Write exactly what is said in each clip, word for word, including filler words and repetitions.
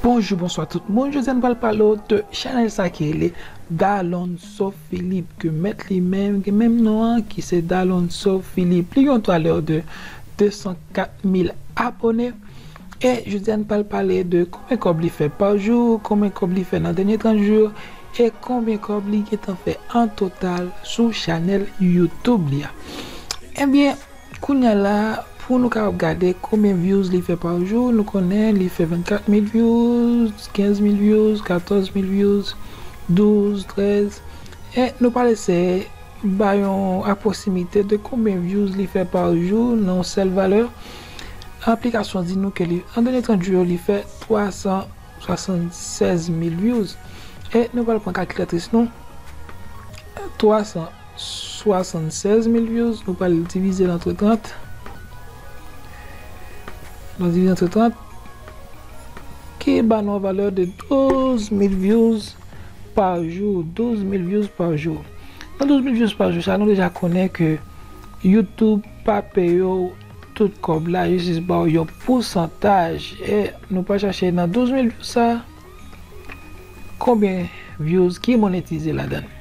Bonjou, bonswa tout moun. Jodi a nou pral pale w de chanèl sa ki rele Dalonso Philippe, ke mèt li menm gen menm non an, ki se Dalonso Philippe. Li gen yon valè de de san kat mil abone. E jodi a nou pral pale de konbyen kòb li fè pa jou, konbyen kòb li fè nan dènye trant jou, e konbyen kòb li gentan fè an total sou chanèl YouTube li a. Ebyen, kounye a la, pou nou kapab gade konbyen views li fè pa jou, nou konnen li fè vennkat mil views, kenz mil views, katòz mil views, douz, trèz. E nou pral eseye ba yon apwosimite de konbyen views li fè pa jou nan yon sèl valè. Aplikasyon di nou ke li, an dènye trant jou yo, li fè twa san swasannsèz mil views. E nou pral pran kalkilatris nou. Twa san swasannsèz mil views, nou pral divize l antre trant. Nou divize antre trant, ki ba nou yon valè de douz mil views pa jou. Douz mil views pa jou. Nan douz mil views pa jou, sa nou deja konnen ke YouTube pa peye w tout kòb la, yo jis ba w yon pousantaj. E nou pral chache nan douz mil views sa, konbyen views ki monetize ladan l.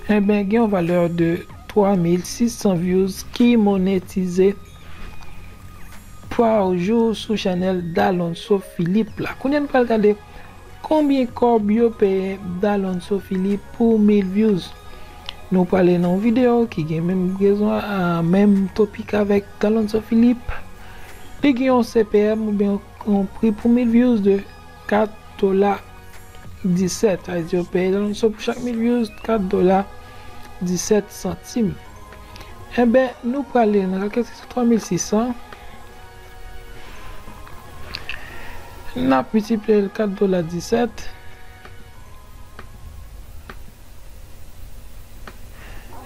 Enben, gen yon valè de twa mil sis san views ki monetize pa jou sou chanèl Dalonso Philippe la. Kounye a nou pral gade konbyen kòb yo peye Dalonso Philippe pou mil views. Nou prale nan yon videyo ki gen menm rezon a, menm topik avèk Dalonso Philippe. Li gen yon C P M oubyen yon pri pou mil views de kat dola disèt. Sa vle di yo peye Dalonso pou chak mil views, kat dola disèt santim. Enben, nou prale nan kalkilatris twa mil sis san. N ap miltipliye l kat dola disèt.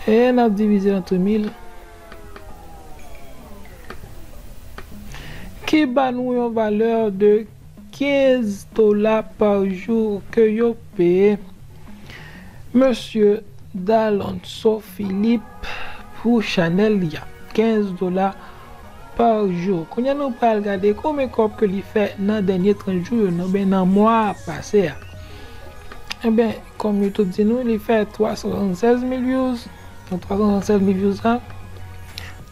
E n ap divize l antre mil. Ki ba nou yon valè de kenz dola pa jou ke yo peye mesye Dalonso Philippe pou chanèl li a. Kenz dola pa jou. Kounye a nou pral gade konbyen kòb ke li fè nan dènye trant jou yo, nan, oubyen nan mwa pase a. Enben, kòm YouTube di nou, li fè twa san swasannsèz mil views. Nan twa san swasannsèz mil views la,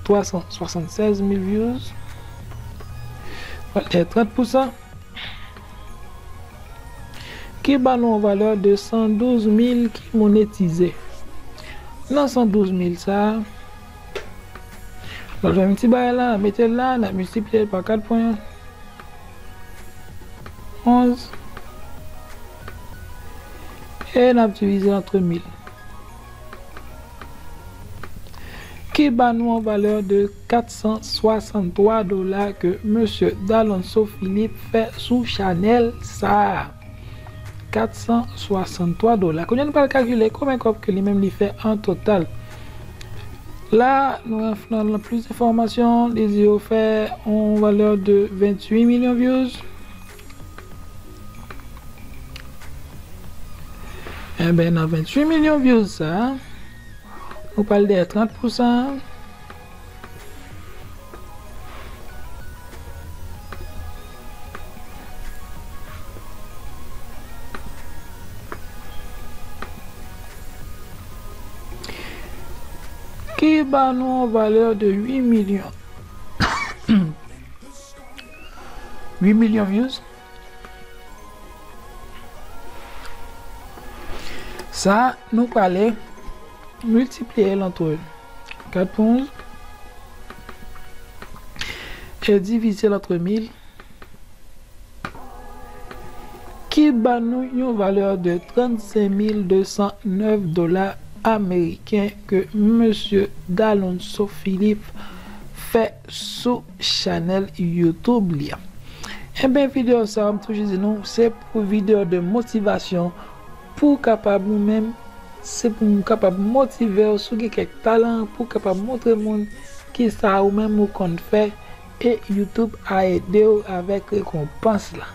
twa san swasannsèz mil views, trant pousan, ki ba nou yon valè de san douz mil ki monetize. Nan san douz mil sa a, n ap fè yon ti bagay la, mete l la, n ap miltipliye l pa kat pwen onz, e n ap divize antre mil. Ki ba nou yon valè de kat san swasanntwa dola ke mesye Dalonso Philippe fè sou chanèl sa a. Kat san swasanntwa dola. Kounye a nou pral kalkile konbyen kòb ke li menm li fè an total. La, nou rantre nan plis enfòmasyon, li di yo fè yon valè de venntuit milyon views. Enben, nan venntuit milyon views sa a, nou pral dèyè trant pousan. Ki ba nou yon valè de uit milyon. Uit milyon views. Sa, nou prale miltipliye l antre kat pwen onz e divize l antre mil, ki ba nou yon valè de trannsenk mil de san nèf dola ameriken ke mesye Dalonso Philippe fè sou chanèl YouTube li a. Enben, videyo sa a, m toujou di nou, se pou videyo de motivasyon, pou w kapab ou menm, se pou m kapab motive w, si w gen kèk talan, pou w kapab montre moun kisa ou menm ou konn fè, e YouTube a ede w avèk rekonpans la.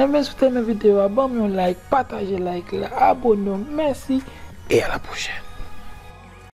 Enben, si w te renmen videyo a, ban m yon like, pataje like la, abone w, mèsi, e a la pwochèn.